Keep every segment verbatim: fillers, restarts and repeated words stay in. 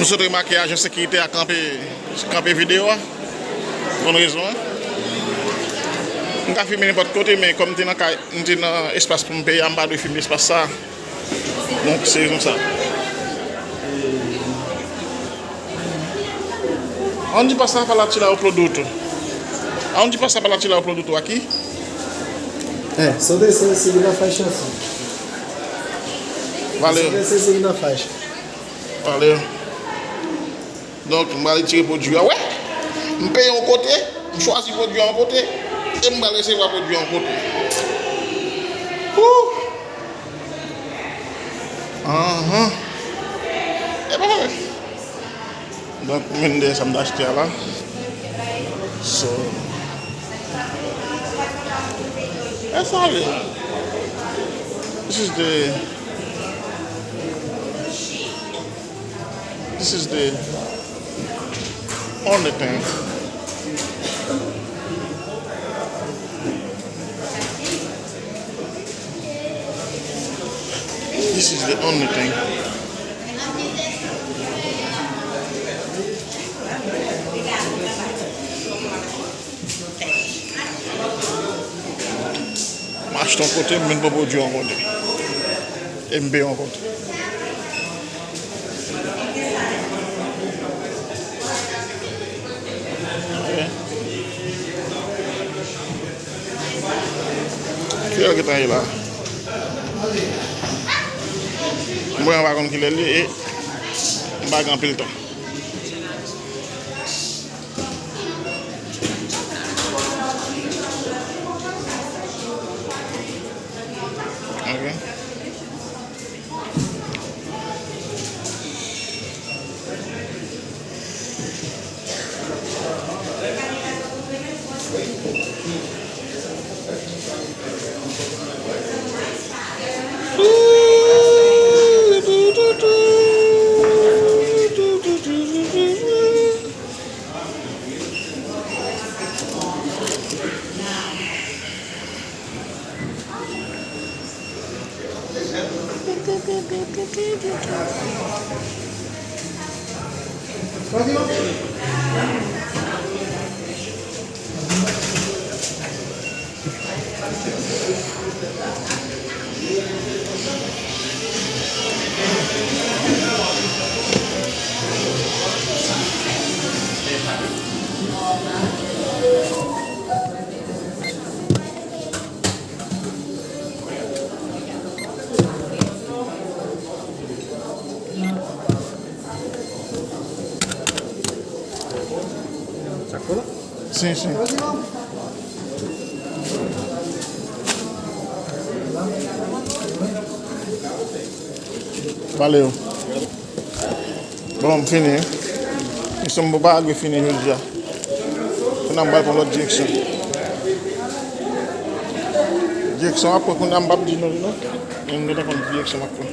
Pou sot remake ajan sekirite a kanpe, kanpe videyo a. Konn rezon an. M ka filme nenpòt kote, men kòm m te nan kay, m te nan espas pou m peye a, m pa dwe filme espas sa. Donk, se rezon sa. Onde passa pela tirar o produto? Aonde passa pela tirar o produto aqui? É, só descer assim na faixa assim. Valeu. Só descer assim na faixa. Valeu. Donk, m pral retire pwodui a. Wè! M peye yon kote, m chwazi pwodui a yon kote, e m pral resevwa pwodui a yon kote. Woo! Anhan. E pa vre. Donk, m vin dèyè sa m t achte a la. So, e sa li. This is the This is the only thing. This is the only thing. M achte yon kote, m vin pran pwodui yon kote. E m peye yon kote. Kilè l gentan ye la? Mwen, m pa konn kilè l ye e m pa gen anpil tan. Ok. Sim, sim. Valeu. Bon, m fini. Misyon m pa rive fini jodi a. Kounye a m pral pran lòt direksyon. Direksyon m ap pran kounye a m p ap di nou li non. Men m gentan konn direksyon m ap pran.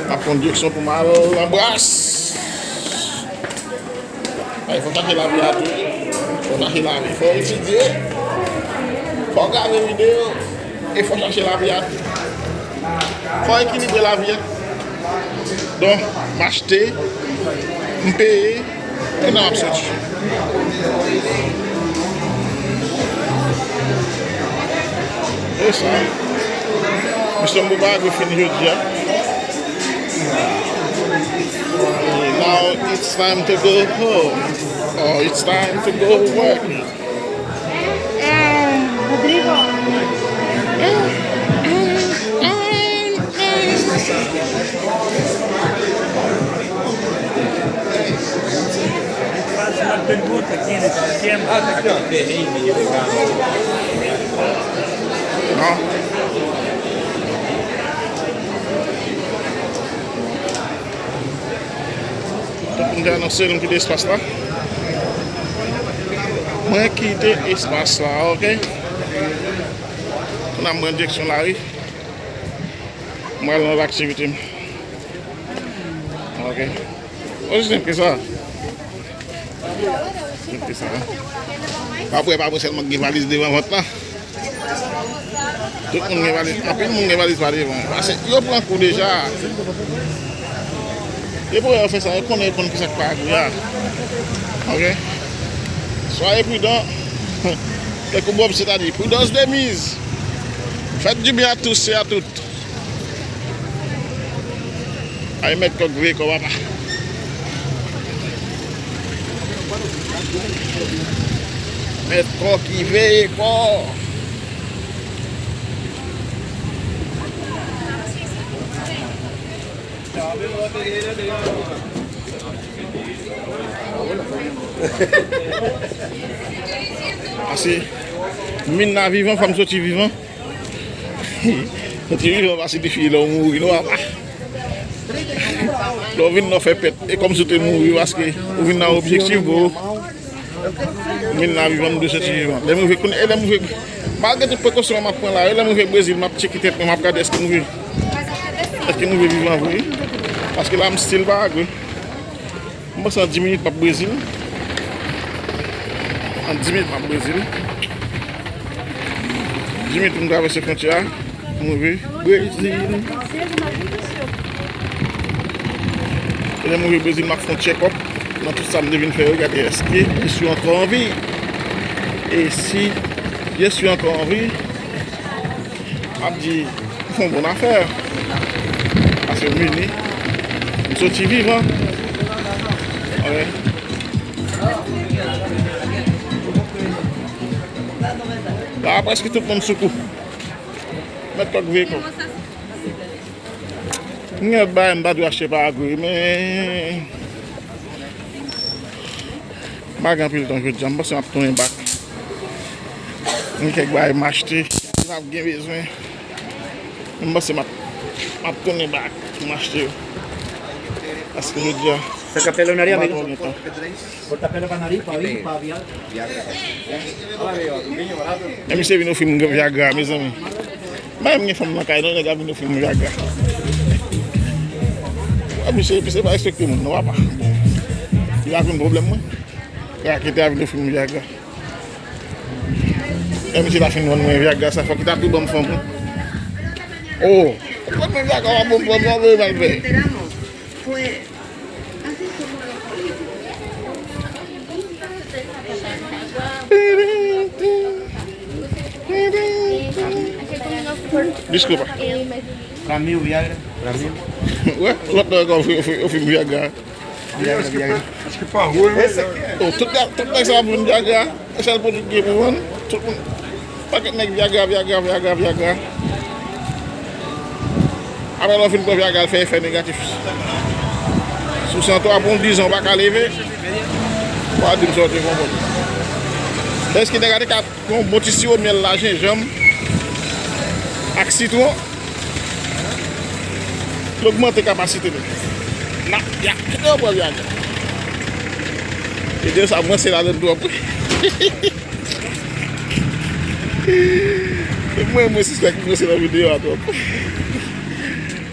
M ap pran direksyon pou m al nan bras. Ay, fò chache lavi a tou. Fò chache lavi. Fò etidye. Fò gade videyo. E fò chache lavi a tou. Fò ekilibre lavi a. Donk, m achte, m peye, e nan m ap soti. E sa. Misye m pou pa rive fini jodi a. Now it's time to go home. Or it's time to go work. Ah, Rodrigo. Non. Tankou m te anonse, nou kite espas la. Mwen kite espas la, ok? Kounye a m pran direksyon lari. Mwen al nan aktivite m. Ok. Osi senp ke sa. Senp ke sa. Apre, pa mwen sèlman ki gen valiz devan vant la. Tout moun gen valiz, anpil moun gen valiz pa devan. Paske yo pran kou deja. Depi w wè yo fè sa, yo konnen, yo konn kisa k pa gou a. Ok? Soyez prudents. Kèk ou bòb, c'est-à-dire, prudence de mise. Faites du bien à tous et à toutes. Ay, mèt kòk veye kò, papa. Mèt kòk ki veye kò. Pase, m vin la vivan, fò m soti vivan. Soti vivan pa siyifi lè w mouri, non, papa. Lè w vin la w fè pèt, e kòmsi w te mouri, paske ou vin la objektif, bro. M vin la vivan, m dwe soti vivan. Lè m rive kounye, e lè m rive, malgre tout prekosyon m ap pran la, e lè m rive Brezil, m ap tcheke tèt mwen, m ap gade èske m rive, èske m rive vivan vre. Paske la, m still pa gou. M panse an dis minit m ap Brezil. An dis minit m ap Brezil. Dis minit pou m travèse fwontyè a. M rive Brezil. E lè m rive Brezil, m ap fè yon check-up nan tout sa m te vin fè yo, gade èske je suis encore en vie. E si je suis encore en vie, m ap di, m fè yon bon afè. Paske m vini, m soti vivan. Ok. La, prèske tout moun sou kou. Mèt kòk veye kò. M gen lòt bagay m ta dwe achte pa gou, men m pa gen anpil tan jodi a. M panse m ap tounen back. M gen kèk bagay m achte, m ap gen bezwen. Men m panse m ap, m ap tounen back pou m achte yo. Paske jodi a, m pa twò gen tan. Menm misye vin ofri m Viagra, mezanmi. M pa menm gen fanm nan kay, non, nèg la vin ofri m Viagra. Wè, misye, misye pa respekte moun, non, papa. Bon. Li pa konn pwoblèm mwen. Raketè a vin ofri m Viagra. Menm misye ta fin vann mwen Viagra, sa fòk li ta tou ban m fanm, non. Oh! Ou vann mwen Viagra, w ap ban m fanm, w ap voye m al fè. Disko pa. Pra mil, Viagra. Pra mil. Wè, lòt nan ankò ofri, ofri, ofri m Viagra. Viagra, Viagra. Oh, tout nèg, tout nèg sa ap vann Viagra. E sèl pwodui ki gen pou vann. Tout moun. Pakèt nèg Viagra, Viagra, Viagra, Viagra. Apre lè w fin pran Viagra, l fè efè negatif. Si w santi w ap yon dizan, w pa ka leve, w a di m sa w te konprann. Èske nèg la te ka pran yon bon ti siwo myèl la, jenjanm ak sitwon, l ogmante kapasite nou. N ap, y ap kite yo pran Viagra. E de sa, mwen se ladann twòp. Mwen, mwen sispèk mwen se nan videyo a twòp.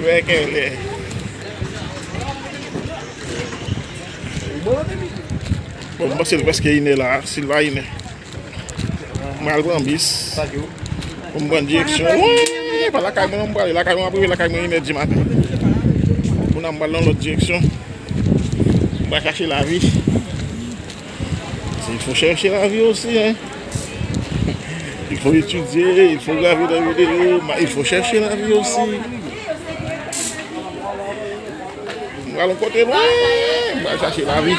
Wè kèlè. Bon, m panse l prèske inè la, si l pa inè. Mwen al pran bis. Pou m pran direksyon. Wi, pa lakay mwen non m prale. Lakay mwen ap rive lakay mwen inè di maten. Kounye a m pral nan lòt direksyon. M pral chache lavi. Il faut chercher la vie aussi, hein. Il faut étudier, il faut graver des vidéos, mais il faut chercher la vie aussi. M pral yon kote lwen, m pral chache lavi.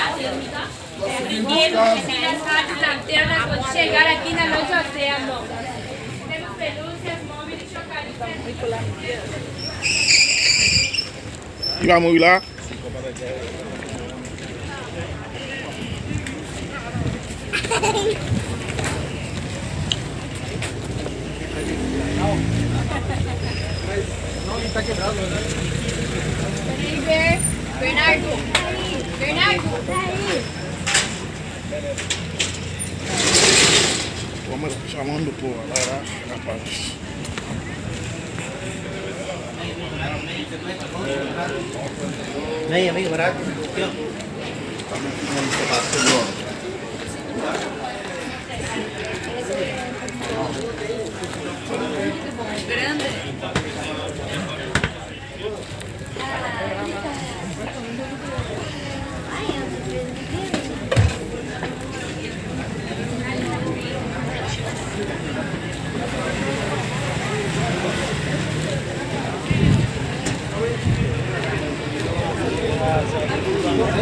Li pa mouri la. Bernardo, Bernardo. Vamos a echar mando por la, la, la paz. Vem, amigo, barato. Aqui, ó. Grande.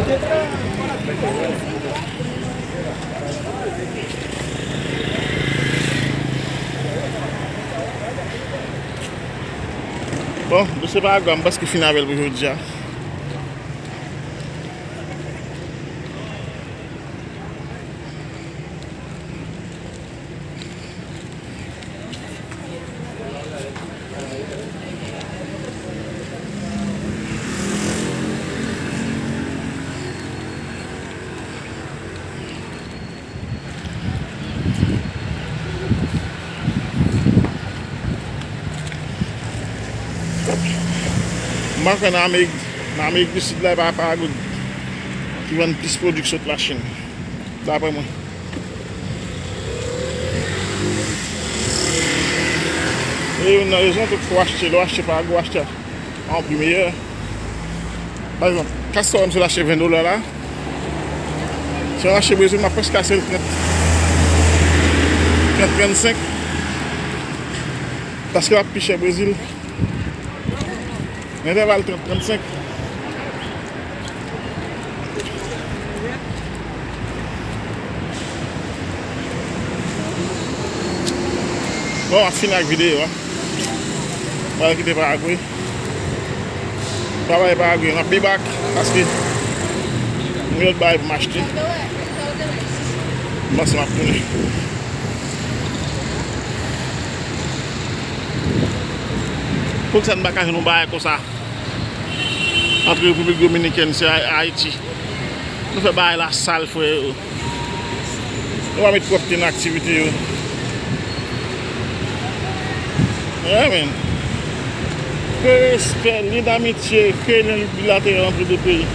Bon, dosye Paragwa, m prèske fini avè l pou jodi a. M pa kwè nan Amerik, nan Amerik di Sid la, e pa Paragould ki vann plis pwodui k sot Lachin, daprè mwen. E youn nan rezon tou, fò w achte, lè w achte Paragould, w achte a yon pri meyè. Pa egzanp, kastò m sot achte ven dola la. Si w achte Brezil, m ap prèske achte l trant, trant, trannsenk. Paske l ap pi chè Brezil. Nan entèval trant, trannsenk. Bon, m ap fini ak videyo a. M pral kite Paragwe. Travay Paragwe, m ap be back paske m gen lòt bagay pou m achte. M panse m ap tounen. Poukisa n pa ka jwenn yon bagay konsa ant Repiblik Dominikèn, se Ay-, Ayiti? Nou fè bagay la sal, frè yo. Nou pa met pwòpte nan aktivite yo. Yeah, man. Ke respè, lyen d'amitye, ke lyen bilateral ant de peyi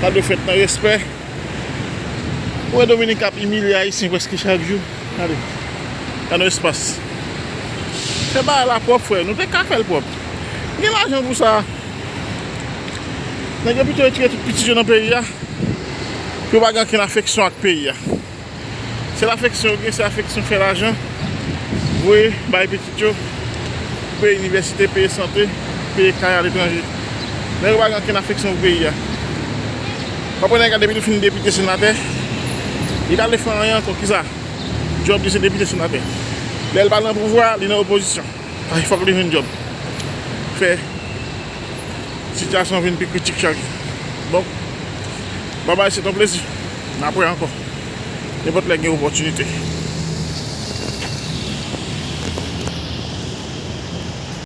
ta dwe fèt nan respè. Ou wè Dominik ap imilye Ayisyen prèske chak jou. Gade. Gade yon espas. Fè bagay la pwòp, frè. Nou te ka fè l pwòp. Gen lajan pou sa. Nèg yo pito retire tout pitit yo nan peyi a. Pou yo pa gen ankenn afeksyon ak peyi a. Sèl afeksyon yo gen, se afeksyon fè lajan, voye bay pitit yo, peye inivèsite, peye sante, peye kay aletranje. Nèg yo pa gen ankenn afeksyon pou peyi a. W ap wè nèg la depi l fin depite, senatè, li pa vle fè anyen ankò. Kisa? Djòb li se depite, senatè. Lè l pa nan pouvwa, li nan opozisyon. Ay, fòk li jwenn djòb. Fè sitiyasyon vin pi kritik chak jou. Bon, babay, se yon plezi. N ap wè ankò. Nenpòt lè gen opòtinite.